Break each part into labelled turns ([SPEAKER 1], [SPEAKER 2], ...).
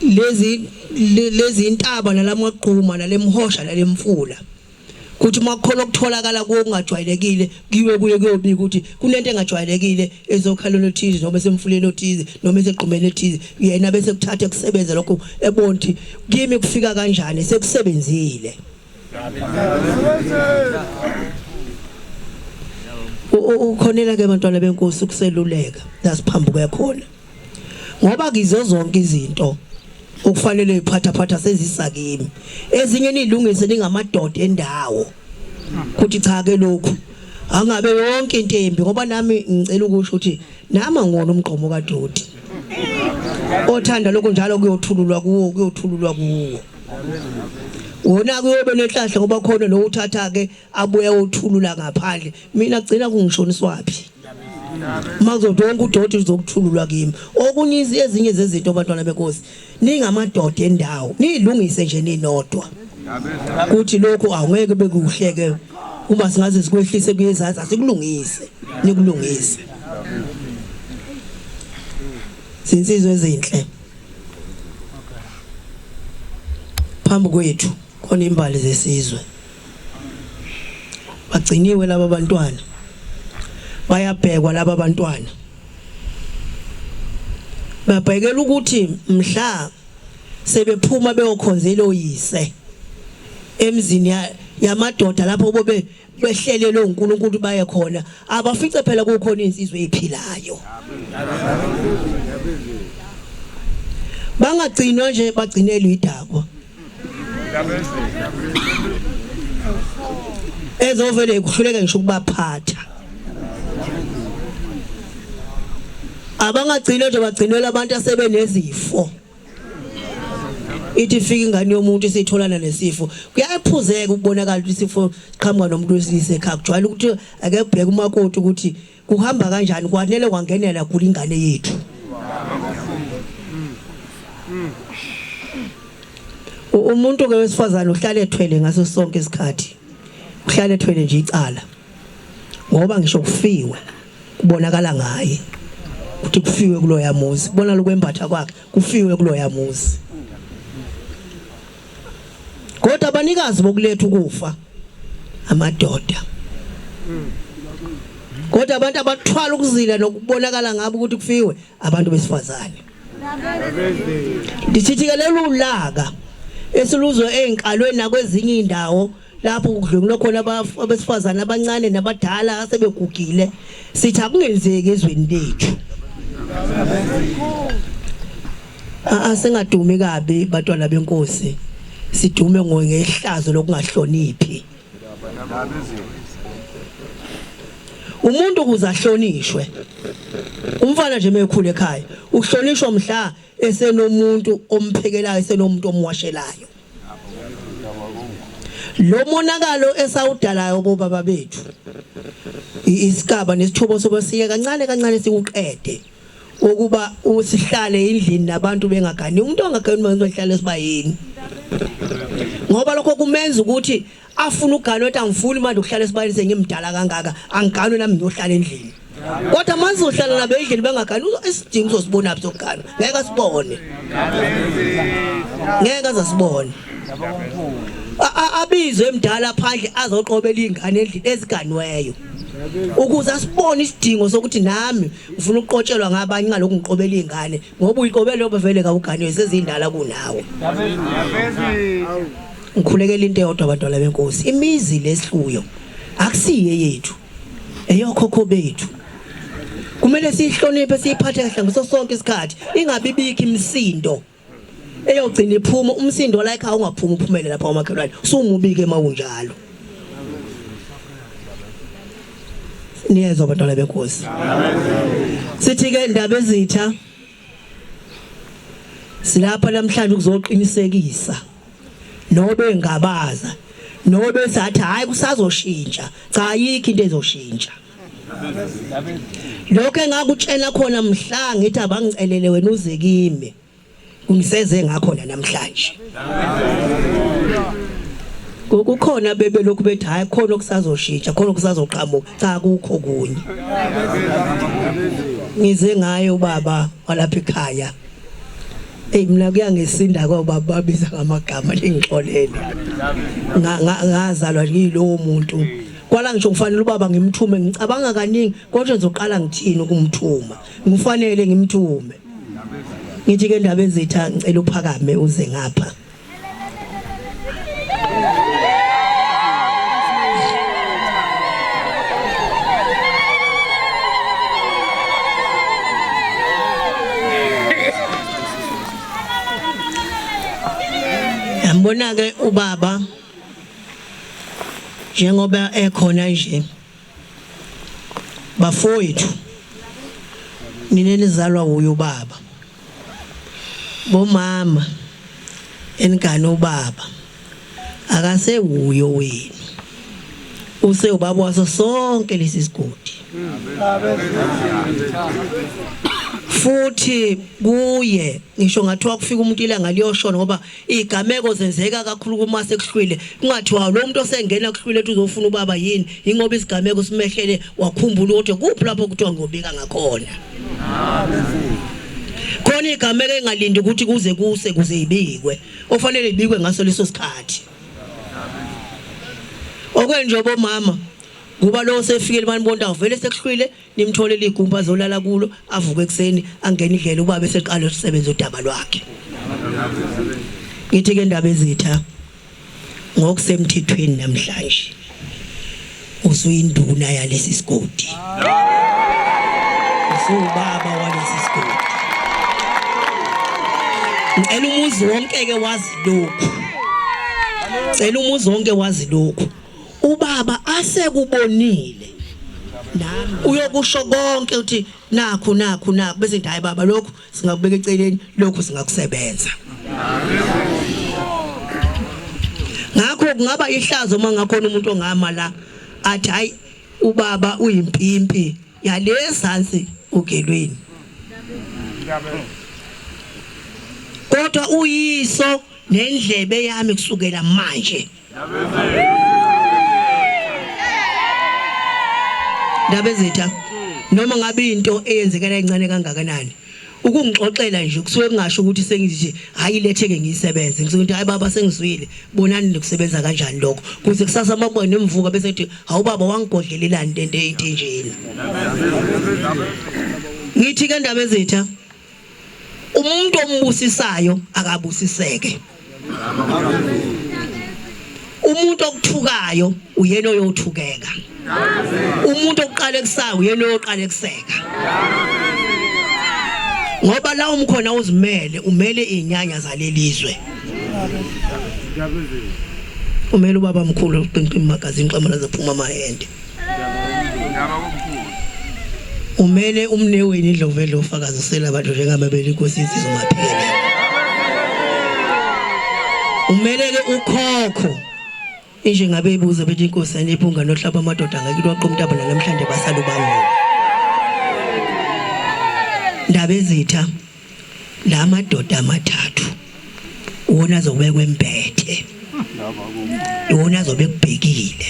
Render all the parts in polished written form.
[SPEAKER 1] Lezi lezi intaba nalamagquma nalemhosha nalemfula kuthi uma kukhona okutholakala kuwo okungajwayelekile kuyiwe kuye kuyobika ukuthi kunento engajwayelekile ezokhalweni othize noma esemfuleni othize noma esegqumeni ethize, yena bese kuthatha kusebenze lokho ebona ukuthi kimi kufika kanjani sekusebenzile. Ukhonela ke bantwana benkosi ukuseluleka lasiphambuke khona ngoba kizo zonke izinto okufanele iphathaphatha sezisakimi ezinye nilungise ningamadoda endawo kuthi cha ke lokhu angabe yonke into embi ngoba nami ngicela ukusho ukuthi nami angona umgqomo kadoti othanda lokho njalo kuyothululwa kuwo kuyothululwa kuwo wona kuyobe nenhlahla ngoba khona lo uthatha ke abuye uthulula ngaphandle mina gcina kungishoniswaphi makuzothi wonke udoti uzokuthululwa kimi okunye ezinye zezinto abantwana benkosi ningamadoda endawo niyilungise nje ninodwa kuthi lokhu awungeke bekuhle ke uma singaze sikwehlise kuyezansi asikulungise nikulungise zinsizwe ezinhle phambi kwethu khona imbali zesizwe bagciniwe laba bantwana bayabhekwa laba bantwana babhekela ukuthi mhla sebephuma beyokhonzela oyise emzini yamadoda lapho bobe behlelelwe uNkulunkulu baye khona abafice phela kukhona insizwe ephilayo bangagcinwa nje bagcinelwe idakwa ezovele kuhluleke ngisho ukubaphatha abangagcinwa nje bagcinelwa abantu asebenezifo ithi ifika ingane yomuntu isitholana nesifo kuyaphuzeka ukubonakala ukuthi isifo siqhamuka nomuntu wesilisa ekhaya kujwayele ukuthi ake kubheke umakoti ukuthi kuhamba kanjani kwanele kwangenela kula ingane yethu umuntu ke wesifazane uhlale ethwele ngaso sonke isikhathi uhlale ethwele nje icala ngoba ngisho kufiwe kubonakala ngaye ukuthi kufiwe kuloya muzi kubona lokwembatha kwakhe kufiwe kuloya muzi kodwa abanikazi bokuletha ukufa amadoda kodwa abantu abathwala ukuzila nokubonakala ngabo ukuthi kufiwe abantu besifazane ndithithi ke lolu laka esiluzwe ezinkalweni nakwezinye indawo lapho kudlwengulwa khona abesifazane abancane nabadala asebegugile sithi akungenzeki ezweni lethu asingadumi kabi bantwana benkosi sidume ngehlazo lokungahloniphi umuntu ukuze ahlonishwe umfana nje mekhule ekhaya uhlonishwa mhla esenomuntu omphekelayo esenomuntu omwashelayo Lo monakalo esawudalayo kobaba bethu isigaba nesithubo sobe siye kancane kancane sikuqede ukuba usihlale endlini nabantu bengagani umuntu ongagani uma uhlala esibayeni ngoba lokho kumenza ukuthi afuna uganwe ethi angifuni manje ukuhlala esibayeni sengimdala kangaka angiganwe nami ngiyohlala endlini kodwa manje uzohlala nabo endlini bengagani isidingo uzosibona phi sokugana ngeke asibone ngeke azasibone abizwe emdala phandle azoqobela ingane endlini eziganweyo ukuze asibone isidingo sokuthi nami ngifuna ukuqotshelwa ngabanye ngalokhu ngiqobela ingane ngoba uyiqobela yoba vele kawuganiwe sezindala kunawe ngikhulekela into eyodwa abantwana benkosi imizi lesihluyo akusiye yethu eyokhokho bethu kumele siyihloniphe siyiphathe kahle ngaso sonke isikhathi ingabi bikho imisindo eyogcina iphuma umsindo la ekhaya ungaphuma uphumele lapha kwamakhelwane usumubike mawunjalo niyezwa abantwana benkosi sithi ke indaba ezitha silapha namhlanje ukuzoqinisekisa nobe ngabaza nobe sathi hayi kusazoshintsha cha ayikho into ezoshintsha lokho engakutshela khona mhla ngithi abangicelele wena uze kimi ngiseze ngakhona namhlanje kukhona bebe lokhu bethi hayi khona okusazoshintsha khona okusazoqhamuka cha kukho kunye ngize ngaye ubaba walapha ekhaya. Hey mina kuyangisinda ngoba babiza ngamagama ningixolele. Ngazalwa ngiyilowo muntu. Kwala ngisho kufanele ubaba ngimthume ngicabanga kaningi kodwa ngizoqala ngithini ukumthuma. Ngifanele ngimthume. Ngithi ke ndaba ezitha ngicela uphakame uze ngapha. Yambona ke ubaba njengoba ekhona nje bafowethu nina nizalwa wuye ubaba Bomama enigane ubaba akasewuye owenu usewubaba waso sonke lesi sigodi futhi kuye ngisho ngathiwa kufika umuntu ilanga liyoshona ngoba igameko zenzeka kakhulu kuma sekuhlwile kungathiwa lo muntu osengena kuhlwile ethi uzofuna ubaba yini ingoba isigameko simehlele wakhumbula ukuthi kuphi lapho kuthiwa ngobika ngakhona khona igameko engalindi ukuthi kuze kuse kuze ibikwe ofanele ibikwe ngaso leso sikhathi okwenje bomama kuba lo sefikile manibonta vele sekuhlwile nimtholele igumbi azolala kulo avuke ekuseni angene idlela ubaba eseqala ukusebenza udaba lwakhe ngithi ke indaba ezitha ngokusemthethweni namhlanje usuyinduna yalesi sigodi usuwubaba walesi sigodi ngicela umuzi wonke ke wazi lokhu cela umuzi wonke wazi lokhu ubaba asekubonile nami uyokusho konke uthi nakhu nakhu nakhu bese ngithi hayi baba lokhu singakubeka eceleni lokhu singakusebenza ngakho kungaba ihlazo uma ngakhona umuntu ongama la athi hayi ubaba uyimpimpi yalezansi ugelweni kodwa uyiso nendlebe yami kusukela manje Ndabezitha noma ngabe into eyenzekela incane kangakanani ukungixoxela nje kusuke kungasho ukuthi sengithi hayi letheke ngiyisebenze ngisuke ngithi hayi baba sengizwile bonani nokusebenza kanjani lokho kuze kusasa mabone nemvuka bese ethi hawu baba wangigodlelelani lento into enjena ngithi ke ndaba ezitha Umuntu ombusisayo akabusiseke. Umuntu okuthukayo uyena oyothukeka. Umuntu oqala ekusayo uyena oyoqala ekuseka. Ngoba la umkhona uzimele umele izinyanya zalelizwe. Umele ubaba mkhulu uqinqin magazine xamana zephuma amahende. Umele umneweni indlovu edlofakazi usela abantu njengamabele inkosi insizwa maphele. Umele ke ukhokho inje ngabe ibuza bethi inkosi anephunga nohlaba amadoda ngeke lwaqomtaba namhlanje basalubangula. Ndaba ezitha la madoda amathathu uwona azobekwa embethe iwona azobe kubhekile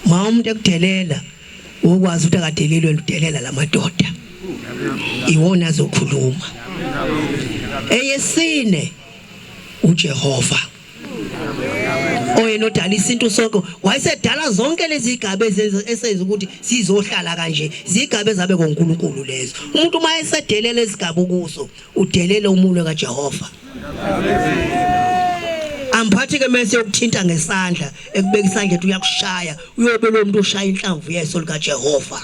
[SPEAKER 1] ma umuntu ekudelela ukwazi ukuthi akadelelwe udelela lamadoda iwona azokhuluma eyesine uJehova oyena odala isintu sonke wayesedala zonke lezi zigaba esenza ukuthi sizohlala kanje zigaba ezabe koNkulunkulu lezo umuntu uma esedelela izigaba kuso udelela umunwe kaJehova amphathi ke mese yokuthinta ngesandla ekubeka isandla ethi uyakushaya uyobe lo muntu ushaya inhlamvu yeso likaJehova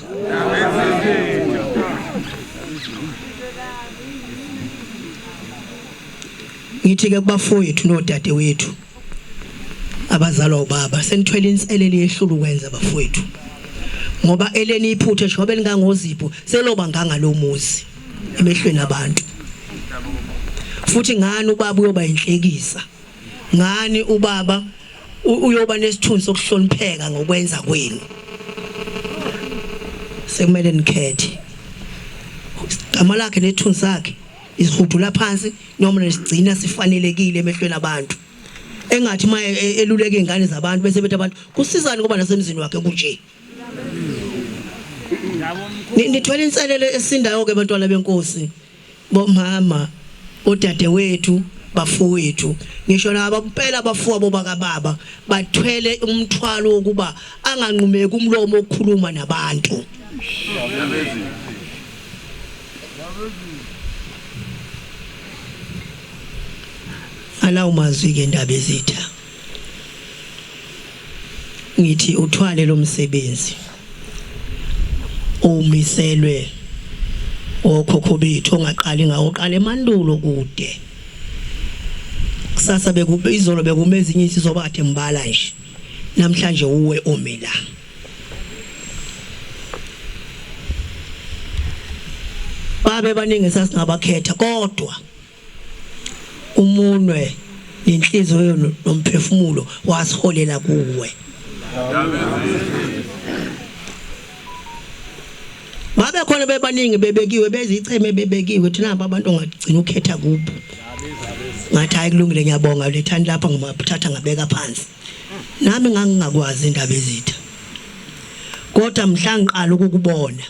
[SPEAKER 1] Ngithi ke kubafowethu nodadewethu abazalwa ubaba senithwele inselele yehlulu ukwenza bafowethu ngoba eleni iphuthe njengoba elingangozipho seloba nganga lo muzi emehlweni abantu futhi ngani ubaba uyoba inhlekisa ngani ubaba uyoba nesithunzi sokuhlonipheka ngokwenza kwenu sekumele nikhethe igama lakhe nethunzi sakhe isihudula phansi noma nesigcina sifanelekile emehlweni abantu engathi uma e, e, eluleka izingane zabantu bese bethi abantu kusizani ngoba nasemzini wakhe kunje nithwele inselelo esindayo ke bantwana benkosi Bomama, odadewethu, bafowethu, ngisho nabo impela abafowabo bakababa bathwele umthwalo wokuba anganqumeki umlomo okukhuluma nabantu. Alawo mazwi ke ndaba ezitha. Ngithi uthwale lo msebenzi omiselwe okhokho bethu ongaqali ngawo uqala emandulo kude. Kusasa bekube izolo bekume ezinye insizwa kade ngibala nje. Namhlanje uwe omi la. Babe baningi sasingabakhetha kodwa umunwe nenhliziyo nomphefumulo wasiholela kuwe. Babe khona bebaningi bebekiwe bezicheme bebekiwe thina abantu ongagcina ukhetha kubo. Ngathi hayi kulungile ngiyabonga lethani lapha ngimaphatha ngabeka phansi. Nami ngangingakwazi indaba ezitha. Kodwa mhla ngiqala ukukubona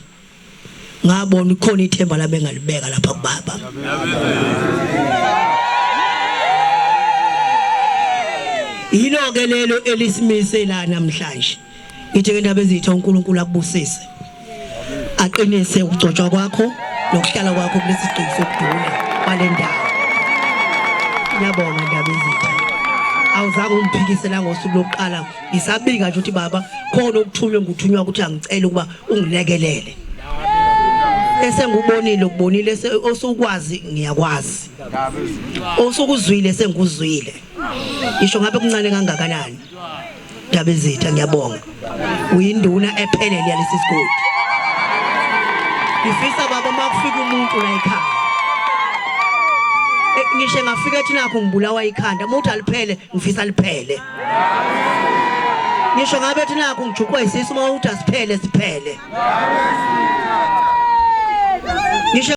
[SPEAKER 1] ngabona ikhona ithemba lami engalibeka lapha kubaba. Yilo ke lelo elisimise la namhlanje. Ngithi ke indaba ezitha uNkulunkulu akubusise. Aqinise ukugcotshwa kwakho nokuhlala kwakho kulesi sigqiki sokuduna kwale ndawo. Ngiyabonga ndaba ezitha. Awuzange ungiphikise la ngosuku lokuqala ngisabika nje ukuthi baba khona okuthunywe nguthunywa ukuthi angicela ukuba ungilekelele. Esengubonile ukubonile osukwazi ngiyakwazi. Osukuzwile senguzwile. Ngisho ngabe kuncane kangakanani. Ndabezitha ngiyabonga. Uyinduna ephelele yalesi sigodi. Ngifisa baba uma kufika umuntu la ekhaya. Eh, ngisho ngafika ethi nakho ngibulawa ikhanda, uma uthi aliphele ngifisa liphele. Ngisho ngabe ethi nakho ngijukwa isisu uma uthi asiphele siphele. Ngisho